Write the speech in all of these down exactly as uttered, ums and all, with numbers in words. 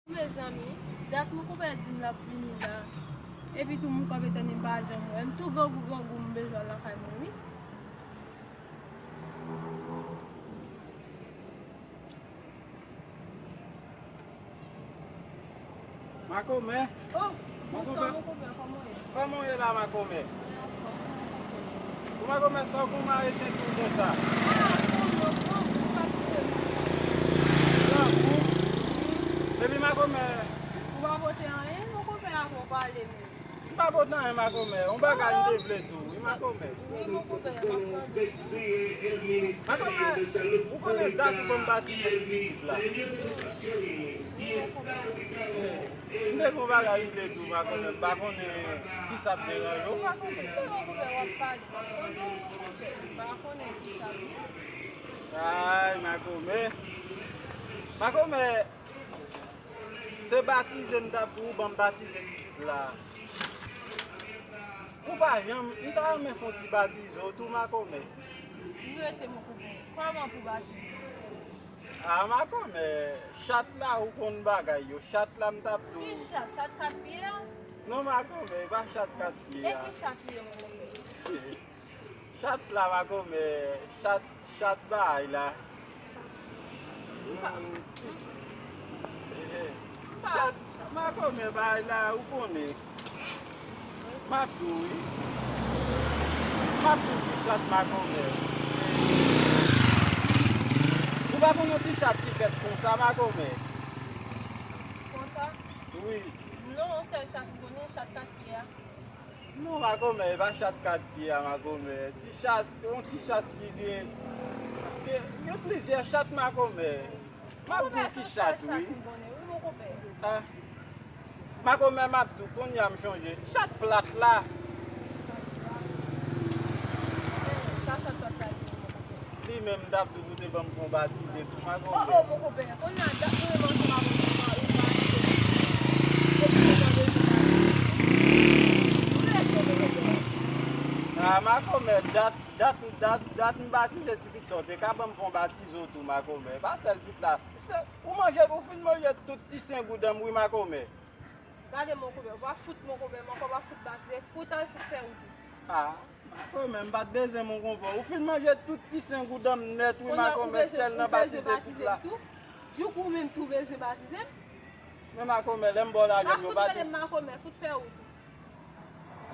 Mezanmi, dat monkonpè di m l ap vini la. Epi tou monkonpè tann li m pa janm wè l. M tou grangou grangou m bezwen al lakay mwen wi. Makomè. Oh, bonswa, makomè. Makomè, kòman w ye? Kòman w ye la, makomè? Ou makomè, sa w gon mare senti w konsa? Ah, non, non, non, non, pa sou. Grangou? Epi makomè. Ou pa pote anyen, makomè, avè w pale menm. M pa pote anyen, makomè. Yon bagay m te vle di w, wi, makomè. Wi, makomè, m ap tande. Makomè, ou konnen dat ou ban m batize ti pitit la. M te gon bagay m vle di w, makomè. M pa konnen si sa ap deranje w, makomè. Makomè, w ap pale. Tande w, makomè. M pa konnen ki sa l ye. Ay, makomè. Makomè, se batize m t ap di w ban m batize ti pitit la. Ou pa janm, m ta renmen fè yon ti batize w tou, makomè. Ou rete, monkonpè. Kòman pou batize? Ah, makomè, chat la, ou konn bagay yo. Chat la, m t ap di w. Ki chat? Chat kat pye a? Non, makomè, e pa chat kat pye a. E ki chat li ye, monkonpè? Chat la, makomè, chat, chat bagay la. Chat, makomè, bagay la, ou konnen. M ap di w, wi. M ap di w ki chat, makomè. Ou pa konn yon ti chat ki fèt konsa, makomè? Konsa? Wi. Non, yon sèl chat m konnen, chat kat pye a. Non, makomè, e pa chat kat pye a, makomè. Ti chat, yon ti chat ki gen, gen, gen plizyè chat, makomè. M ap di w ki chat, wi. Ah. Makomè, m ap di w, kounye a m chonje. Chat plat la. Li menm, m t ap di w pou te ban m fè yon batize tou, makomè. Oh, oh, monkonpè, kounye a dat nou menm ansanm avè w, nou pa, nou pa. Ah, makomè, dat, dat, dat, dat m batize ti pitit sa, w te ka ban m fè yon batize w tou, makomè. Pa sèl pitit la. Ou manje, ou fin manje tout ti sengoudè m, wi, makomè. Gade monkonpè, w pa fout monkonpè, m ankò pa fout batize, fout al fout fè wout ou. Ah, makomè, m pa t bezwen monkonpè. Ou fin manje tout ti sengoudè m nèt, wi, makomè, sèl nan batize tout la. Jouk ou menm tou bezwen batize m. Men makomè, lè m ba w lajan m yo pa tou. Pa fout rele m makomè, fout fè wout ou.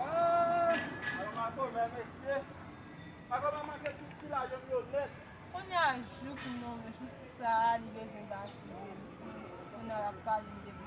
Ah, alò makomè, mesye. Makomè manje tout ti lajan m yo nèt. Kounye a jouk non, jouk sa a, li bezwen batize m tou. Kounye a l ap pale m depi.